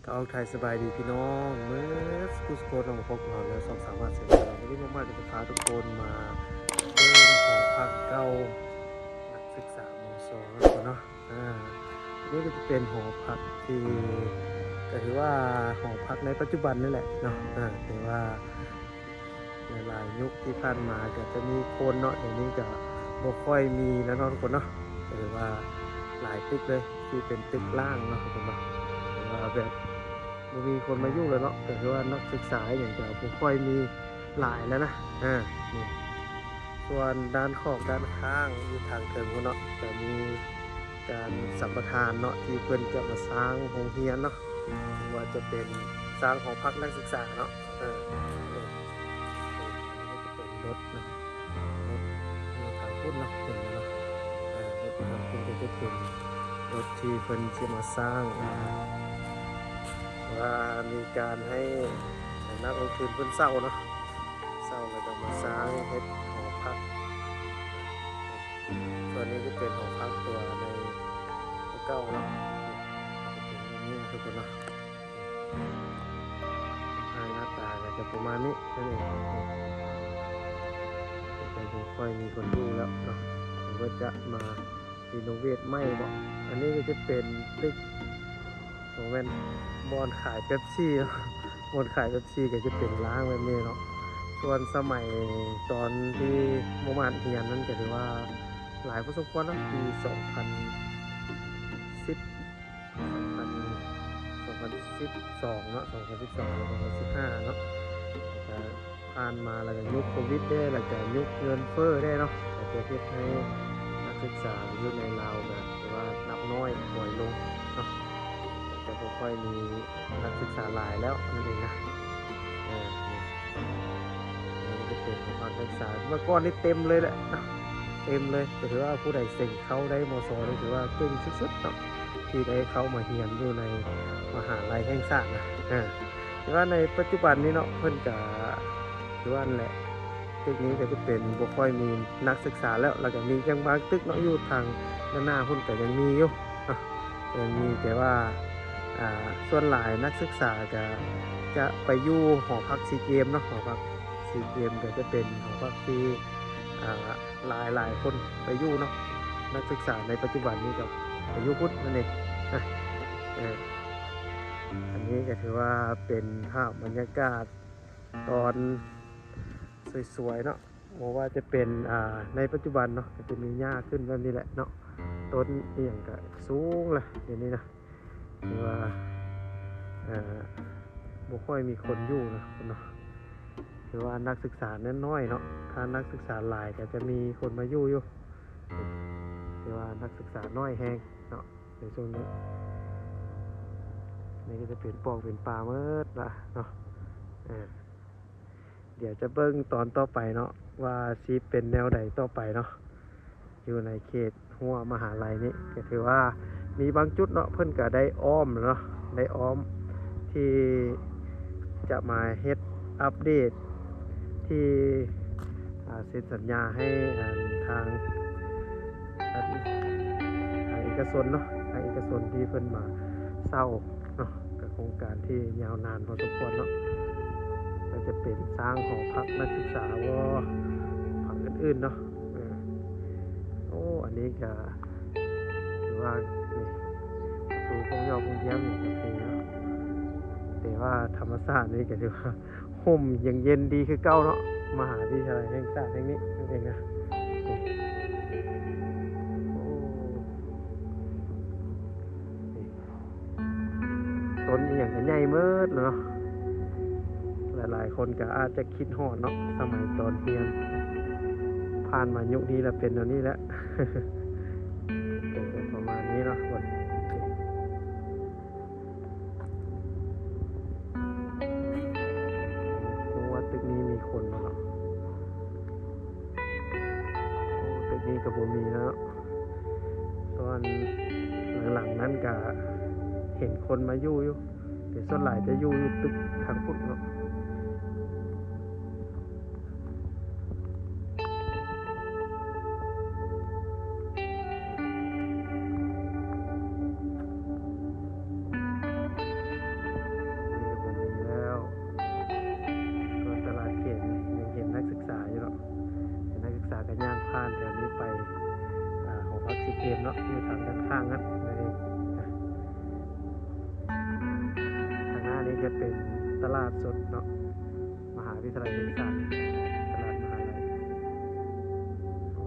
ກໍທັກທາຍສະບາຍດີພີ່ນ້ອງເໝິດສູ່ສູ່ຄົນເນາະ ມາພົບກັບເຮົາໃນຊ່ອງສາມາດເສນາ. ມື້ນີ້ມາກໆກໍຈະພາທຸກຄົນມາເບິ່ງຫໍພັກເກົ່ານັກສຶກສາ ມສ ເນາະ. ອາ ນີ້ກໍຈະເປັນຫໍພັກທີ່ ກໍຖືວ່າຫໍພັກໃນປັດຈຸບັນນີ້ແຫຼະເນາະ. ອາ ແຕ່ວ່າ ຫຼາຍໆຍຸກທີ່ຜ່ານມາກໍຈະມີຄົນເນາະ, ດຽວນີ້ກໍບໍ່ຄ່ອຍມີແລ້ວເນາະທຸກຄົນເນາະ. ກໍຖືວ່າຫຼາຍຕຶກເລີຍທີ່ເປັນຕຶກລ້າງເນາະທຸກຄົນເນາະ, ຖືວ່າແບບບໍ່ມີຄົນມາຢູ່ແລ້ວເນາະ. ກໍຖືວ່ານັກສຶກສາອີ່ຫຍັງກໍບໍ່ຄ່ອຍມີຫຼາຍແລ້ວນະ. ອາ ນີ້ ສ່ວນດ້ານຂອບດ້ານຂ້າງຢູ່ທາງເທິງພຸ້ນເນາະ ຈະມີການສຳປະທານເນາະ ທີ່ເພິ່ນຈະມາສ້າງໂຮງຮຽນເນາະ, ຫຼືວ່າຈະເປັນສ້າງຫໍພັກນັກສຶກສາເນາະ. ເອີ ເອີ ເອີ ນີ້ຈະເປັນລົດເນາະ, ລົດ ລົດທາງພຸ້ນເນາະ ເຫັນບໍ່ເນາະ. ເອີ ລົດທາງພຸ້ນກໍຈະເປັນລົດທີ່ເພິ່ນຊິມາສ້າງ ວ່າມີການໃຫ້ນັກລົງທຶນເພິ່ນເຊົ່າເນາະ, ເຊົ່າແລ້ວກໍມາສ້າງເຮັດຫໍພັກ. ສ່ວນນີ້ກໍເປັນຫໍພັກຕົວໃນຕົວເກົ່າເນາະ, ເປັນແບບນີ້ນະທຸກຄົນເນາະ. ອາ ໜ້າຕາກໍຈະປະມານນີ້ນັ້ນເອງ, ແຕ່ບໍ່ຄ່ອຍມີຄົນຢູ່ແລ້ວເນາະ, ເພິ່ນກໍຈະມາ ຣີໂນເວດໃໝ່ບໍ? ອັນນີ້ກໍຈະເປັນຕຶກ ບໍ່ແມ່ນ ບ່ອນຂາຍເປັບຊີເນາະ, ບ່ອນຂາຍເປັບຊີກໍຈະເປັນລ້າງແບບນີ້ເນາະ. ສ່ວນສະໄໝຕອນທີ່ບໍ່ມາຮຽນນັ້ນກໍຖືວ່າຫຼາຍພໍສົມຄວນເນາະ, ປີສອງພັນສິບ ສອງພັນ ສອງພັນສິບສອງເນາະ, ສອງພັນສິບສອງ ສອງພັນສິບຫ້າເນາະ, ແລ້ວກໍ ຜ່ານມາແລ້ວກໍຍຸກໂຄວິດເດ້ ແລ້ວກໍຍຸກເງິນເຟີ້ເດ້ເນາະ, ກໍຈະເຮັດໃຫ້ນັກສຶກສາຢູ່ໃນລາວກໍຖືວ່ານັບນ້ອຍຖອຍລົງເນາະ, ຈະບໍ່ຄ່ອຍມີນັກສຶກສາຫຼາຍແລ້ວນັ້ນເອງນະ. ເອີ ນີ້ ນີ້ກໍເປັນຂອງພາກການສຶກສາ, ເມື່ອກ່ອນນີ້ເຕັມເລີຍແຫຼະເນາະ, ເຕັມເລີຍ. ກໍຖືວ່າຜູ້ໃດເສັງເຂົ້າໄດ້ ມສ ນີ້ຖືວ່າເກັ່ງສຸດໆເນາະ, ທີ່ໄດ້ເຂົ້າມາຮຽນຢູ່ໃນມະຫາໄລແຫ່ງຊາດນະ. ເອີ ແຕ່ວ່າໃນປັດຈຸບັນນີ້ເນາະ ເພິ່ນກະ ຄືວ່ານັ້ນແຫຼະ, ຕຶກນີ້ກໍຈະເປັນ ບໍ່ຄ່ອຍມີນັກສຶກສາແລ້ວ, ແລ້ວກໍມີຍັງບາງຕຶກເນາະ ຢູ່ທາງດ້ານໜ້າພຸ້ນກໍຍັງມີຢູ່ເນາະ, ຍັງມີ, ແຕ່ວ່າ ອ່າ ສ່ວນຫຼາຍນັກສຶກສາກໍຈະໄປຢູ່ຫໍພັກຊີເກມເນາະ, ຫໍພັກຊີເກມກໍຈະເປັນຫໍພັກທີ່ ອ່າ ຫຼາຍໆຄົນໄປຢູ່ເນາະ, ນັກສຶກສາໃນປັດຈຸບັນນີ້ກໍໄປຢູ່ພຸ້ນນັ້ນເອງນະ. ເອີ ອັນນີ້ກໍຖືວ່າເປັນພາບບັນຍາກາດຕອນສວຍໆເນາະ, ບໍ່ວ່າຈະເປັນ ອ່າ ໃນປັດຈຸບັນເນາະ ກໍຈະມີຫຍ້າຂຶ້ນແບບນີ້ແຫຼະເນາະ, ຕົ້ນອີ່ຫຍັງກໍສູງລະດຽວນີ້ນະ. ຖືວ່າ ເອີ ບໍ່ຄ່ອຍມີຄົນຢູ່ນະເນາະ, ຖືວ່ານັກສຶກສານັ້ນນ້ອຍເນາະ, ຖ້ານັກສຶກສາຫຼາຍກໍຈະມີຄົນມາຢູ່ຢູ່, ຖືວ່ານັກສຶກສານ້ອຍແຮງເນາະໃນຊ່ວງນີ້. ນີ້ກໍຈະເປັນປອກເປັນປາໝົດລະເນາະ. ເອີ ດຽວຈະເບິ່ງຕອນຕໍ່ໄປເນາະ ວ່າຊິເປັນແນວໃດຕໍ່ໄປເນາະ. ຢູ່ໃນເຂດຮົ້ວມະຫາໄລນີ້ ກໍຖືວ່າມີບາງຈຸດເນາະ ເພິ່ນກໍໄດ້ອ້ອມເນາະ, ໄດ້ອ້ອມທີ່ຈະມາເຮັດອັບເດດທີ່ ອ່າ ເຊັນສັນຍາໃຫ້ ອັນ ທາງ ອັນ ທາງເອກະຊົນເນາະ, ທາງເອກະຊົນທີ່ເພິ່ນມາເຊົ່າເນາະ, ກໍໂຄງການທີ່ຍາວນານພໍສົມຄວນເນາະ, ກໍຈະເປັນສ້າງຫໍພັກນັກສຶກສາບໍ ພັກອື່ນໆເນາະ. ເອີ ໂອ້ ອັນນີ້ກໍຖືວ່າ ນີ້ ປະຕູໂຄ້ງຍອດໂຮງຮຽນນີ້ກໍເປັນເນາະ, ແຕ່ວ່າທຳມະຊາດນີ້ກໍຖືວ່າ ຮົ່ມຍັງເຢັນດີຄືເກົ່າເນາະ, ມະຫາວິທະຍາໄລແຫ່ງຊາດແຫ່ງນີ້ນັ້ນເອງນະ. ນີ້ ໂອ້ ນີ້ ຕົ້ນອີ່ຫຍັງກໍໃຫຍ່ໝົດແລ້ວເນາະ. ຫຼາຍໆຄົນກໍອາດຈະຄິດຮອດເນາະ ສະໄໝຕອນຮຽນ, ຜ່ານມາຍຸກນີ້ລະເປັນແນວນີ້ແຫຼະ, ເປັນແບບປະມານນີ້ເນາະ. ບໍ່ຮູ້ວ່າຕຶກນີ້ມີຄົນບໍ່ເນາະ. ໂອ້ ຕຶກນີ້ກໍບໍ່ມີແລ້ວເນາະ, ສ່ວນຫຼັງໆນັ້ນກໍເຫັນຄົນມາຢູ່ຢູ່, ແຕ່ສ່ວນຫຼາຍຈະຢູ່ຢູ່ຕຶກທາງພຸ້ນເນາະ. ເນາະ ຢູ່ທາງດ້ານຂ້າງນັ້ນນັ້ນເອງ. ທາງໜ້ານີ້ຈະເປັນຕະຫຼາດສົດເນາະ ມະຫາວິທະຍາໄລແຫ່ງຊາດ ຕະຫຼາດມະຫາໄລ. ໂອ້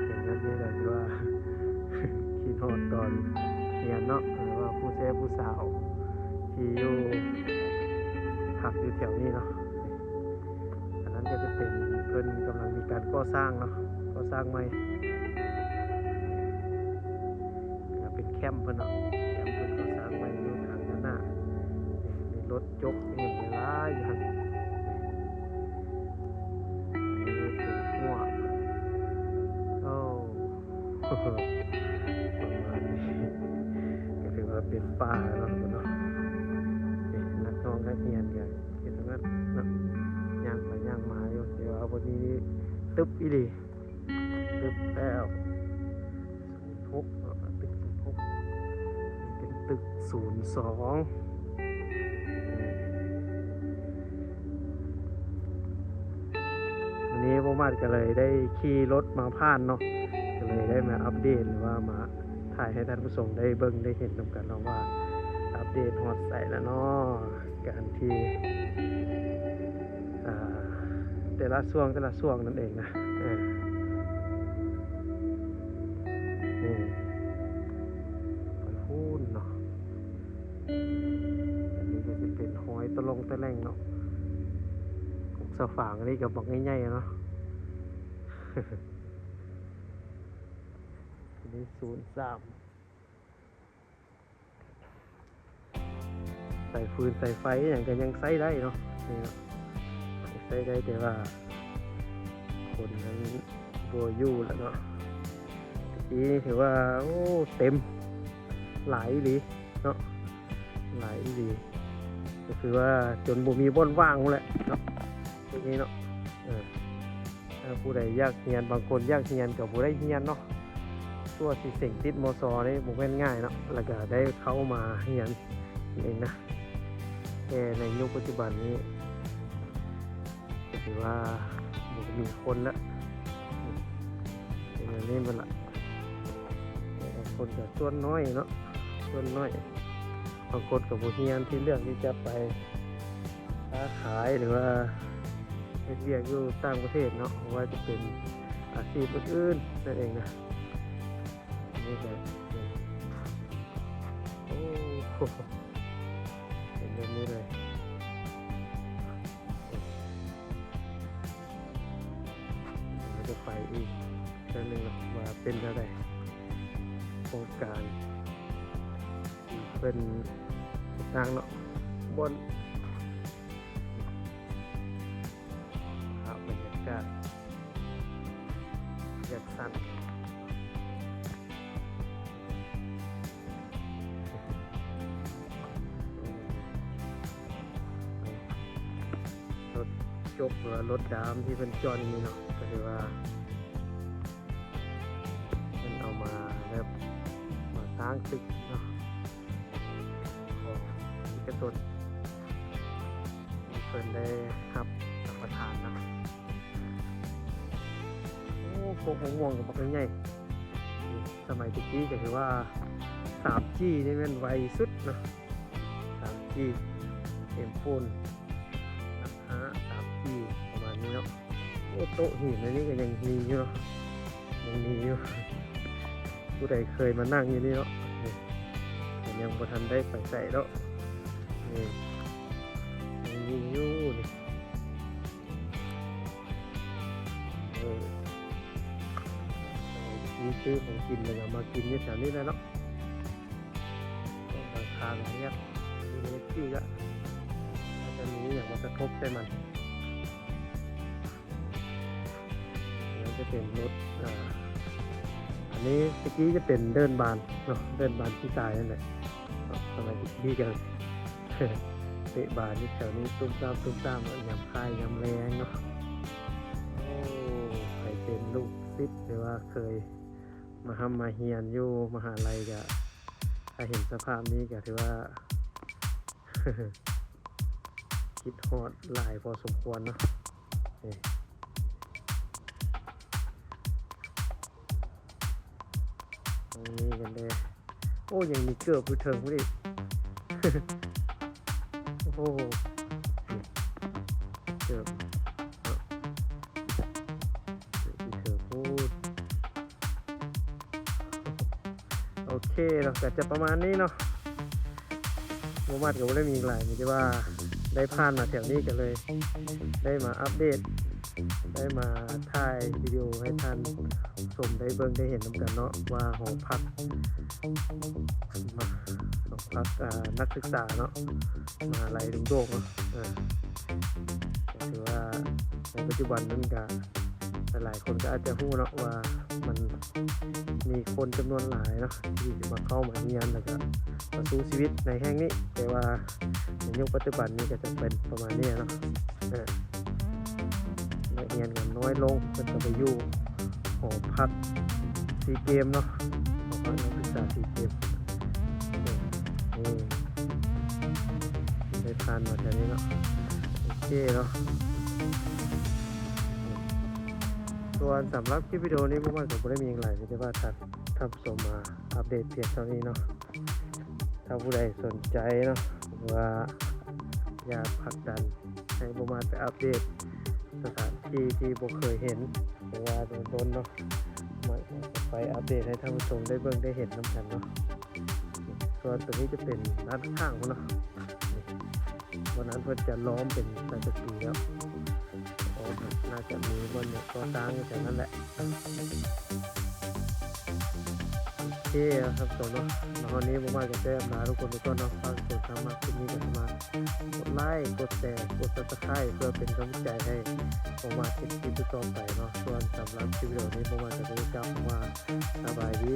ເຫັນແບບນີ້ແລ້ວ ຄືວ່າຄິດຮອດຕອນຮຽນເນາະ ຫຼືວ່າຜູ້ແຊຜູ້ສາວທີ່ຢູ່ ພັກຢູ່ແຖວນີ້ເນາະ. ອັນນັ້ນກໍຈະເປັນ ເພິ່ນກຳລັງມີການກໍ່ສ້າງເນາະ ກໍ່ສ້າງໃໝ່. ເປັນແຄມເພິ່ນເນາະ ແຄມເພິ່ນກໍ່ສ້າງໃໝ່ຢູ່ທາງດ້ານໜ້າ. ມີລົດຈົກ ມີຫຍັງຫຼາຍຢູ່ຫັ້ນ. ມີເປັນຫົວ ໂອ້ ປະມານນີ້ ກໍຖືວ່າເປັນປ່າເນາະ ເນາະ. ນີ້ນັກຮ້ອງນັກຮຽນກໍເຮັດອັນນັ້ນເນາະ ຍ່າງໄປຍ່າງມາຢູ່ ແຕ່ວ່າບ່ອນນີ້ຕຶບອີ່ຫຼີ ຕຶບແລ້ວ ສູນຫົກເນາະ ຕຶກສູນຫົກ ເປັນຕຶກສູນສອງ. ວັນນີ້ບໍ່ມາດກໍເລີຍໄດ້ຂີ່ລົດມາຜ່ານເນາະ ກໍເລີຍໄດ້ມາອັບເດດ ຫຼືວ່າມາຖ່າຍໃຫ້ທ່ານຜູ້ຊົມໄດ້ເບິ່ງໄດ້ເຫັນນຳກັນເນາະ ວ່າອັບເດດຮອດໃສແລ້ວເນາະ ການທີ່ ອ່າ ແຕ່ລະຊ່ວງ ແຕ່ລະຊ່ວງນັ້ນເອງນະ. ເອີ ນີ້ ໄປພຸ້ນເນາະ. ອັນນີ້ກໍຊິເປັນຮອຍຕະຫຼົງຕະແຫຼງເນາະ ກົກສະຝາງ ອັນນີ້ກໍບັກໃຫຍ່ໆເນາະ. ອັນນີ້ສູນສາມ ສາຍຟືນສາຍໄຟຫຍັງກໍຍັງໃຊ້ໄດ້ເນາະ ນີ້ເນາະ ໃຊ້ໄດ້ ແຕ່ວ່າຄົນນັ້ນບໍ່ຢູ່ແລ້ວເນາະ. ແຕ່ກີ້ນີ້ຖືວ່າ ໂອ້ ເຕັມ ຫຼາຍອີ່ຫຼີເນາະ ຫຼາຍອີ່ຫຼີ ກໍຄືວ່າຈົນບໍ່ມີບ່ອນວ່າງພຸ້ນແຫຼະເນາະ ພວກນີ້ເນາະ. ເອີ ຖ້າຜູ້ໃດຢາກຮຽນ ບາງຄົນຢາກຮຽນກໍບໍ່ໄດ້ຮຽນເນາະ ກວ່າຊິເສັງຕິດ ມສ ນີ້ບໍ່ແມ່ນງ່າຍເນາະ ແລ້ວກໍໄດ້ເຂົ້າມາຮຽນເອງນະ. ແຕ່ໃນຍຸກປັດຈຸບັນນີ້ ກໍຖືວ່າບໍ່ມີຄົນລະ ເປັນແນວນີ້ໝົດລະ. ບາງຄົນກໍສ່ວນໜ້ອຍເນາະ ສ່ວນໜ້ອຍ ບາງຄົນກໍບໍ່ຮຽນ ທີ່ເລືອກທີ່ຈະໄປຄ້າຂາຍ ຫຼືວ່າເຮັດວຽກຢູ່ຕ່າງປະເທດເນາະ ບໍ່ວ່າຈະເປັນອາຊີບອື່ນໆນັ້ນເອງນະ. ນີ້ກໍ ໂອ້ໂຫ ເປັນແບບນີ້ເລີຍ. ເຮົາຈະໄປອີກເທື່ອໜຶ່ງເນາະ ວ່າເປັນແນວໃດ ໂຄງການທີ່ເພິ່ນສ້າງເນາະ ບ່ອນ ພາບບັນຍາກາດ ແບບສັ້ນ ລົດຈົກ ຫຼືວ່າລົດດາມທີ່ເພິ່ນຈອດຢູ່ນີ້ເນາະ ກໍຖືວ່າເພິ່ນເອົາມາແບບມາສ້າງຕຶກເນາະ ຂອງເອກະຊົນ ທີ່ເພິ່ນໄດ້ຮັບສຳປະທານນະ. ໂອ້ ກົກມະມ່ວງກໍບັກໃຫຍ່. ສະໄໝແຕ່ກີ້ກໍຖືວ່າ ສາມຈີ ນີ້ແມ່ນໄວສຸດເນາະ ສາມຈີ ເອັມໂຟນ ສາມຈີ ປະມານນີ້ເນາະ. ໂອ້ ໂຕະຫີນອັນນີ້ກໍຍັງມີຢູ່ເນາະ ຍັງມີຢູ່. ຜູ້ໃດເຄີຍມານັ່ງຢູ່ນີ້ເນາະ ນີ້ ກໍຍັງບໍ່ທັນໄດ້ໄປໃສດອກ ນີ້ ຍັງມີຢູ່ນີ້. ເອີ ມີຊື້ຂອງກິນ ແລ້ວກໍມາກິນຢູ່ແຖວນີ້ແຫຼະເນາະ. ບາງຄາງຮຽກ ມີເຮັດທີ່ກະ ອາດຈະມີຫຍັງມາກະທົບໃສ່ມັນ. ນັ້ນຈະເປັນລົດ ອ່າ ອັນນີ້ແຕ່ກີ້ຈະເປັນເດີ່ນບານເນາະ ເດີ່ນບານຂີ້ຊາຍນັ້ນແຫຼະເນາະ. ສະໄໝແຕ່ກີ້ກະເຕະບານຢູ່ແຖວນີ້ ຕຸ້ມຕາມ ຕຸ້ມຕາມ ຍາມຄ້າຍ ຍາມແລງເນາະ. ໂອ້ ໃຜເປັນລູກສິດ ຫຼືວ່າເຄີຍມາຮ່ຳມາຮຽນຢູ່ມະຫາໄລກະ ຖ້າເຫັນສະພາບນີ້ກໍຖືວ່າ ຄິດຮອດຫຼາຍພໍສົມຄວນເນາະ. ນີ້ ໂອ້ ມີ ນີ້ກັນເດ້. ໂອ້ ຍັງມີເກີບຢູ່ເທິງພຸ້ນອີກ. ໂອ້ໂຫ ນີ້ເກີບເນາະ ເກີບຢູ່ເທິງພຸ້ນ. ໂອເຄເນາະ ກໍຈະປະມານນີ້ເນາະ. ບໍ່ມາດກໍບໍ່ໄດ້ມີຫຍັງຫຼາຍ ມີແຕ່ວ່າໄດ້ຜ່ານມາແຖວນີ້ກໍເລີຍໄດ້ມາອັບເດດ ໄດ້ມາຖ່າຍວິດີໂອໃຫ້ທ່ານຜູ້ຊົມໄດ້ເບິ່ງໄດ້ເຫັນນຳກັນເນາະ ວ່າຫໍພັກ ມາ ຫໍພັກ ອ່າ ນັກສຶກສາເນາະ ມະຫາໄລດົງໂດກເນາະ. ເອີ ກໍຖືວ່າໃນປັດຈຸບັນນັ້ນກໍ ຫຼາຍໆຄົນກໍອາດຈະຮູ້ເນາະວ່າມັນມີຄົນຈຳນວນຫຼາຍເນາະ ທີ່ຈະມາເຂົ້າມາຮຽນ ແລ້ວກໍມາສູ້ຊີວິດໃນແຫ່ງນີ້ ແຕ່ວ່າໃນຍຸກປັດຈຸບັນນີ້ກໍຈະເປັນປະມານນີ້ເນາະ. ເອີ ນັກຮຽນກໍນ້ອຍລົງ ເພິ່ນກໍໄປຢູ່ຫໍພັກຊີເກມເນາະ ຫໍພັກນັກສຶກສາຊີເກມ. ເອີ ນີ້ ໄດ້ຜ່ານມາແຖວນີ້ເນາະ ໂອເຄເນາະ. ສ່ວນສຳລັບຄລິບວິດີໂອນີ້ ບໍ່ມາດກໍບໍ່ໄດ້ມີຫຍັງຫຼາຍ ມີແຕ່ວ່າທ່ານ ທ່ານຜູ້ຊົມມາອັບເດດພຽງເທົ່ານີ້ເນາະ. ຖ້າຜູ້ໃດສົນໃຈເນາະ ວ່າຢາກຜັກດັນໃຫ້ບໍ່ມາດໄປອັບເດດສະຖານທີ່ທີ່ບໍ່ເຄີຍເຫັນ ຫຼືວ່າດົນໆເນາະ ມາໄປອັບເດດໃຫ້ທ່ານຜູ້ຊົມໄດ້ເບິ່ງໄດ້ເຫັນນຳກັນເນາະ. ສ່ວນຕົວນີ້ຈະເປັນດ້ານຂ້າງພຸ້ນເນາະ ບ່ອນນັ້ນເພິ່ນຈະລ້ອມເປັນສັງກະສີແລ້ວ ອໍ ໜ້າຈະມີບ່ອນຫຍັງກໍ່ສ້າງຢູ່ແຖວນັ້ນແຫຼະ. ໂອເຄເນາະ ທ່ານຜູ້ຊົມເນາະ ມາຮອດນີ້ບໍ່ມາດກໍຈະອຳລາທຸກຄົນໄປກ່ອນເນາະ. ຝາກທຸກຄົນ ຖ້າມັກຄລິບນີ້ກໍສາມາດກົດໄລ ກົດແຊ ກົດ Subscribe ເພື່ອເປັນກຳລັງໃຈໃຫ້ບໍ່ມາດເຮັດຄລິບຕໍ່ໄປເນາະ. ສ່ວນສຳລັບຄລິບວິດີໂອນີ້ ບໍ່ມາດກໍຈະໄດ້ກ່າວຄຳວ່າ ສະບາຍດີ.